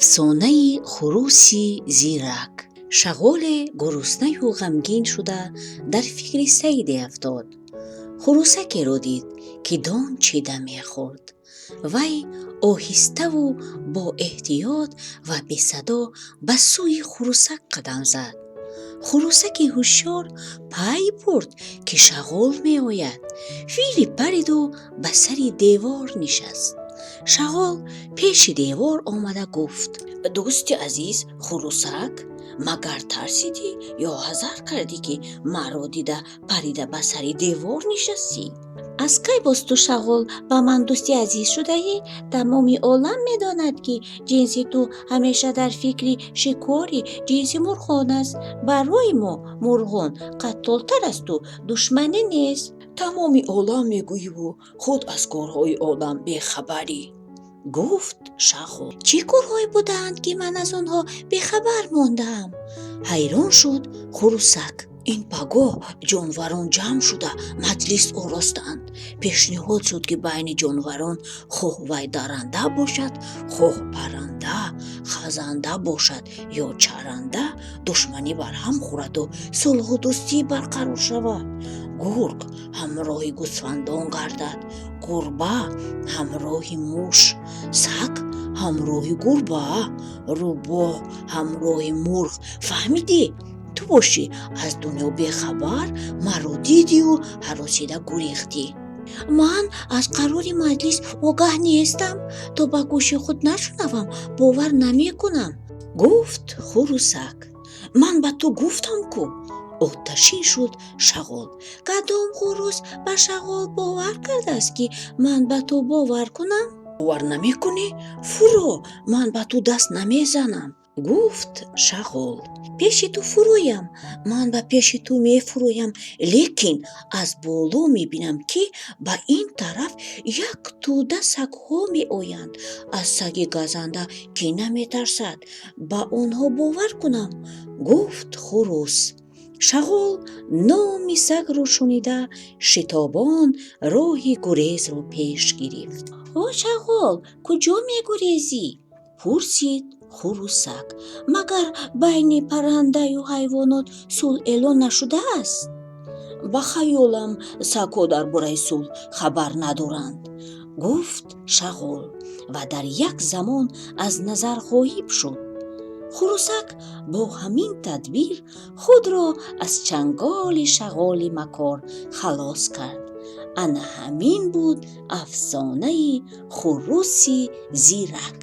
Афсонаи хуруси зирак. Шағоле гуруснаю ғамгин шуда, дар фикри сайде афтод. Хурусакеро дид, ки дон чида мехӯрд. Вай оҳиставу бо эҳтиёт ва бесадо ба сӯи хурусак қадам зад. Хурусаки ҳушёр пай бурд, ки шағол меояд. Фири париду ба сари девор нишаст. Шағол пеши девор омада гуфт: «Дӯсти азиз хурусак, магар тарсидӣ ё ҳазар кардӣ, ки маро дида, парида ба сари девор нишастӣ?» «Аз кай боз ту, шағол, ба ман дӯсти азиз шудаӣ? Тамоми олам медонад, ки ҷинси ту ҳамеша дар фикри шикори ҷинси мурғон аст. Барои мо мурғон қаттолтар аз ту душмане нест». «Тамоми олам мегӯиву худ аз корҳои олам бехабарӣ», гуфт шағол. «Чӣ корҳое будаанд, ки ман аз онҳо бехабар мондаам?» ҳайрон шуд хурусак. «Ин пагоҳ ҷонварон ҷамъ шуда маҷлис оростанд. Пешниҳод шуд, ки байни ҷонварон, хоҳ вай дарранда бошад, хоҳ парранда, хазанда бошад ё чаранда, душманӣ барҳам хӯраду сулҳу дӯстӣ барқарор шавад. Гург ҳамроҳи гӯсфандон гардад, гурба ҳамроҳи муш, саг ҳамроҳи гурба, рӯбоҳ ҳамроҳи мурғ. Фаҳмидӣ? Ту бошӣ, аз дунё бехабар, маро дидию ҳаросида гурехтӣ». «Ман аз қарори маҷлис огаҳ нестам. То ба гӯши худ нашунавам, бовар намекунам», гуфт хурусак. «Ман ба ту гуфтам ку», оташин шуд шағол. «Кадом хурус ба шағол бовар кардааст, ки ман ба ту бовар кунам?» «Бовар намекунӣ? Фуро, ман ба ту даст намезанам», гуфт шағол. «Пеши ту фуроям, ман ба пеши ту мефуроям, лекин аз боло мебинам, ки ба ин тараф як тӯда сагҳо меоянд. Аз саги газанда кӣ наметарсад? Ба онҳо бовар кунам», гуфт хурус. Шағол номи сагро шунида, шитобон роҳи гурезро пеш гирифт. «О шағол, куҷо мегурезӣ?» пурсид хурусак. «Магар байни паррандаю ҳайвонот сулҳ эълон нашудааст?» «Ба хаёлам, сагҳо дар бораи сулҳ хабар надоранд», гуфт шағол ва дар як замон аз назар ғоиб шуд. Хурусак бо ҳамин тадбир худро аз чанголи шағоли макор халос кард. Ана ҳамин буд афсонаи хуруси зирак.